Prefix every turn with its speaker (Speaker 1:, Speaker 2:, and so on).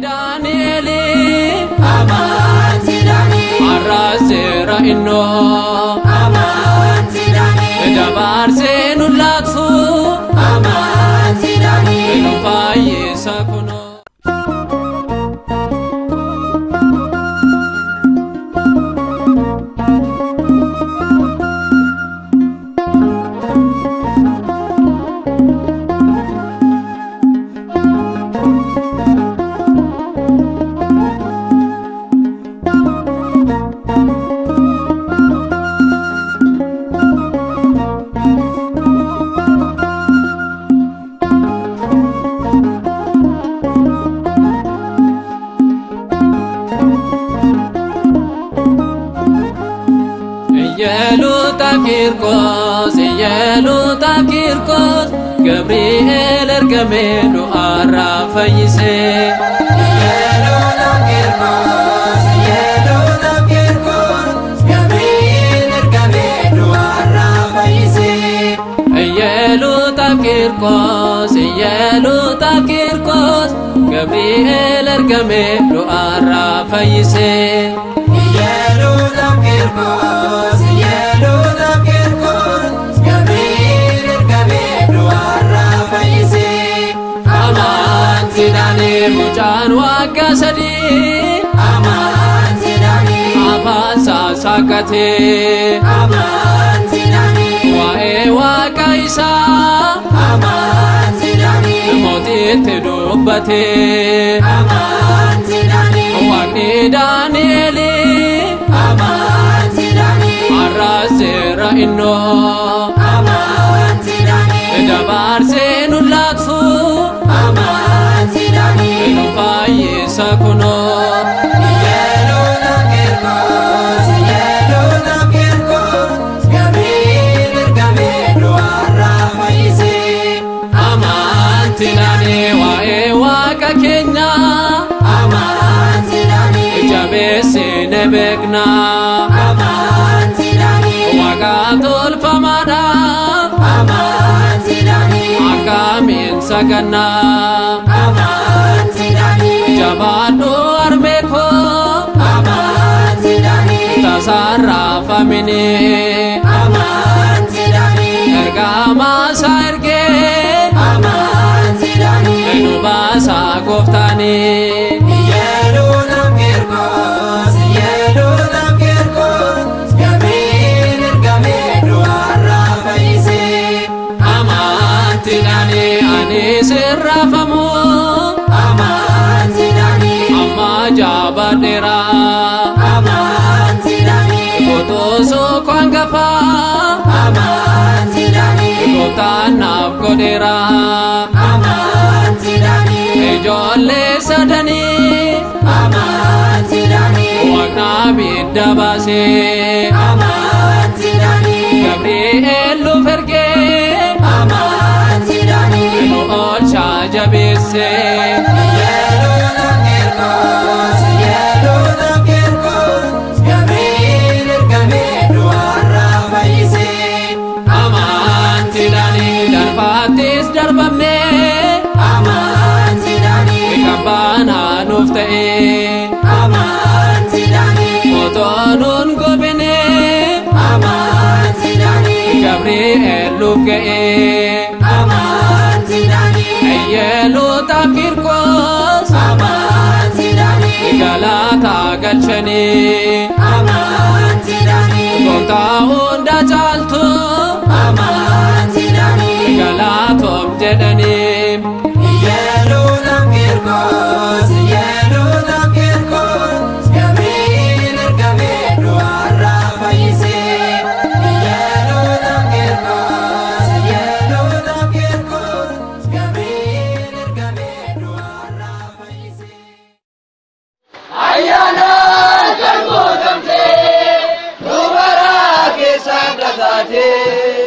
Speaker 1: Daani'eelii Arraasera innoo Dabarsee nu laatu Nu fayyisa kunoo. Iyeluta Kirkos, Iyeluta Kirkos, Gabriel ergamee du'aarraa fayyisee.
Speaker 2: Iyeluta Kirkos, Iyeluta Kirkos, Gabriel ergamee du'aarraa fayyisee.
Speaker 1: Iyeluta Kirkos, Iyeluta Kirkos, Gabriel ergamee du'aarraa fayyisee.
Speaker 2: Iyeluta Kirkos, Iyeluta Kirkos, Gabriel ergamee du'aarraa fayyisee.
Speaker 1: Amantiidhaan mucaan waggaa 3
Speaker 2: Amantiidhaan,
Speaker 1: afaan sassaaqqatee
Speaker 2: amantiidhaan,
Speaker 1: waa'ee waaqa isaa
Speaker 2: amantiidhaan,
Speaker 1: mootiitti dubbatee
Speaker 2: amantiidhaan,
Speaker 1: waaqni Daani'eelii
Speaker 2: amantiidhaan,
Speaker 1: arraasera innoo
Speaker 2: amantiidhaan,
Speaker 1: dabarsee nu laatu
Speaker 2: amantiidhaan.
Speaker 1: Nu fayyisa kunoo.
Speaker 2: Iyeluta Kirkos, Iyeluta Kirkos, Gabriel ergamee du'aarraa fayyisee.
Speaker 1: Amantiidhaan waa'ee waaqa keenyaa
Speaker 2: Amantiidhaan,
Speaker 1: jabeessine beeknaa.
Speaker 2: amantiidhaan,
Speaker 1: Waaqa tolfamaadhaaf
Speaker 2: amantiidhaan,
Speaker 1: akkamiin sagannaa.
Speaker 2: amantiidhaan,
Speaker 1: Jabaadhu harmee koo
Speaker 2: amantiidhaan,
Speaker 1: tasaarraafamini.
Speaker 2: amantiidhaan,
Speaker 1: Ergamaa isaa ergee
Speaker 2: amantiidhaan.
Speaker 1: nu baasaa gooftaanii.
Speaker 2: Iyeluta Kirkos, Iyeluta Kirkos, Gabriel ergamee du'aarraa fayyisee.
Speaker 1: Amantiidhaan ani sirraafamu
Speaker 2: Amantiidhaan,
Speaker 1: amma jabaadheera.
Speaker 2: amantiidhaan,
Speaker 1: Qotoosoo koo hangafaa
Speaker 2: amantiidhaan,
Speaker 1: gooftaan naaf godheera.
Speaker 2: amantiidhaan,
Speaker 1: Ijoollee sadanii
Speaker 2: amantiidhaan,
Speaker 1: waaqna abidda baasee
Speaker 2: amantiidhaan,
Speaker 1: Gabri'eel nuuf ergee
Speaker 2: amantiidhaan.
Speaker 1: Nu oolchaa jabeessee.
Speaker 2: Iyeluta Kirkos, Iyeluta Kirkos, Gabriel ergamee du'aarraa fayyisee.
Speaker 1: Amantiidhaan darbaattis darbamnee
Speaker 2: Amantiidhaan,
Speaker 1: kabbaanaa nuuf ta'ee
Speaker 2: amantiidhaan,
Speaker 1: otoo nuun gobinee
Speaker 2: amantiidhaan,
Speaker 1: Gabri'eel nuuf ga'ee.
Speaker 2: amantiidhaan,
Speaker 1: Iyeluta Kirkos
Speaker 2: amantiidhaan,
Speaker 1: galata galchanii
Speaker 2: amantiidhaan,
Speaker 1: gooftaa hunda caaltu
Speaker 2: amantiidhaan.
Speaker 1: galatoom jedhanii.
Speaker 2: Iyeluta Kirkos, Iyeluta Kirkos, Gabriel ergamee du'aarraa fayyisee. Iyeluta Kirkos, Iyeluta Kirkos, Gabriel ergamee du'aarraa fayyisee.
Speaker 3: Ayyaana kan gootamtee dubara keessaan dhataatee.